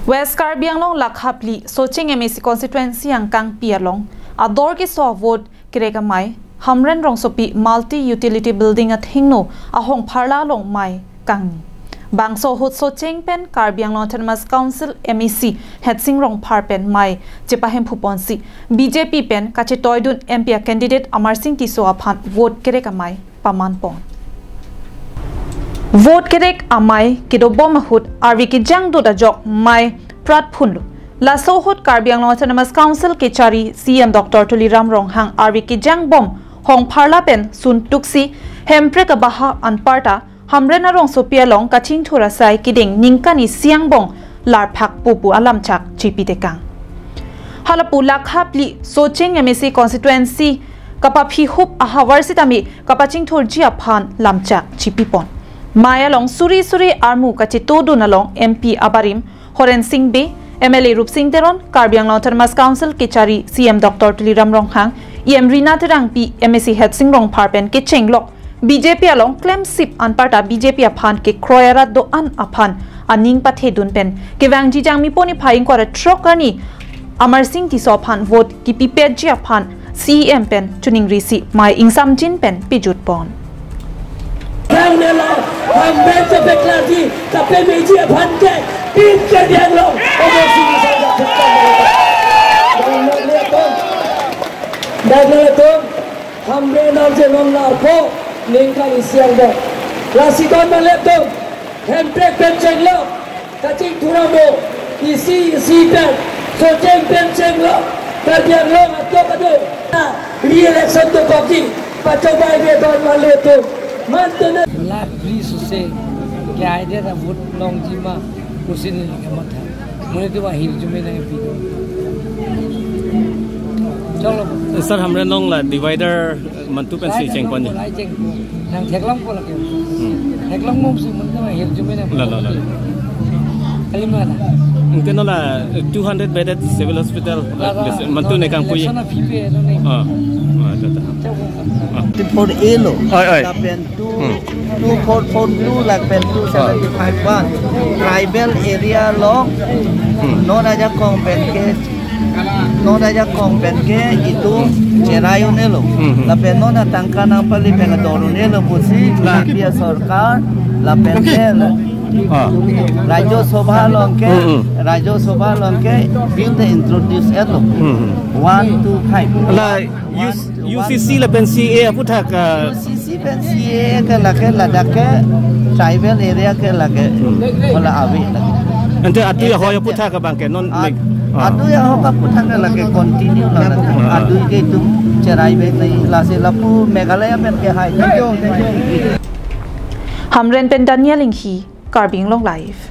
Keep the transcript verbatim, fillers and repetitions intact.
West Karbi Anglong lakha phli Socheng M A C constituency angkangpi along ador keso avote kerek amei Hamren Rongsopi Multi Utility Building athengno ahong pharla along mei kangni. Bangso ahut Socheng pen Karbi Anglong Autonomous Council M A C Hetsing Rongphar pen mei chepahemphu ponsi B J P pen kachetoidun M P a candidate Amarsing Tisso aphan vote kerek amei paman pon. Vote kerek amei kedobom ahut arvi kejang dut ajok mei prat phunlo. Laso ahut Karbi Anglong Autonomous Council kechari C E M Doctor Tuliram Ronghang arvi kejang bom hong pharla pen suntuksi Hemprek abaha anparta Hamren a Rongsopi along kachingthur asai kedeng ningkan isi angbong larphak pupu alamchak chipitekang. Halapu lakha phli Socheng M A C constituency kapaphihup ahavar sitame kapachingthurji aphan lamchak chipipon. Mei along suri suri armu kachetodun along M P abarim Horen Sing Bey, M L A Rupsing Teron, Karbi Anglong Autonomous Council kechari C E M Doctor Tuliram Ronghang, E M Rina Terangpi, M A C Hetsing Rongphar pen kechenglok B J P along klemsip anparta B J P aphan kekroi arat do-an aphan aning pathedun pen kevangji Jangmipo niphai ingkoi ra throk arni Amarsing Tisso aphan vote kipipetji aphan C E M pen chuningrisi mei ingsamjin pen pejut pon. Kang nelo, Hamren chepeklarji, kapemeji aphan ke, pin ke diang lo, omo sini saja bukan mereka. Dan nelo tum, dan nelo tum, Hamren arje non larpo, ningkan isi angbong. Lasi don male tum, Hemprek pen chenglo, kachingthur amo, isi isi pen, Socheng pen chenglo, Karbi Anglong atok ado. Re-election dokokji, pachobai be don male tum. Mantu na. Lakh bri suse, ke aide ra vote longji ma, kusin ni kamatha. Mune tu wahir jume na pi. Cholo. Sir, Hamren along la divider mantu pensi chengpon ni. Nang theklongpo lake. Hmm. Theklong mumsi mun kama hirjume na. La, la, la. Kali mana? Mungkin la two hundred bedded civil hospital, la, la, mantu la, ne kangpui. Election aphi pe no ne. Ah. Ah, ta, ta. Chau. Ah. Fifty-four A lo. Oi, oi. Lapen two, hmm, two four four two lapen two seventy-five one. Tribal area along. Hmm. Non ajakong pen ke non ajakong pen ke itum cherai un-elo. Hmm. Lapen non atangka nangpali pen ador un-elo pusi, la, India sorkar, lapen ke, ah, Rajya Sabha along ke, hmm, hmm, Rajya Sabha along ke bill te introduce etlo. Hmm, hmm. One two five. La, U C C lapen C A A aphuthak, ah, U C C pen C A A ke lake, ladak ke tribal area ke lake, hmm, hola ave lake. Ante atui ahoi aphuthak abang ke non, ah, mek, ah, atui ahoi aphuthak ke lake continue la lake. Ah. Atui ke itum cherai be nai, lasi lapu Meghalaya pen ke hai. Thank you, thank you. Hamren pen Daniel Inghi, Karbi Anglong Live.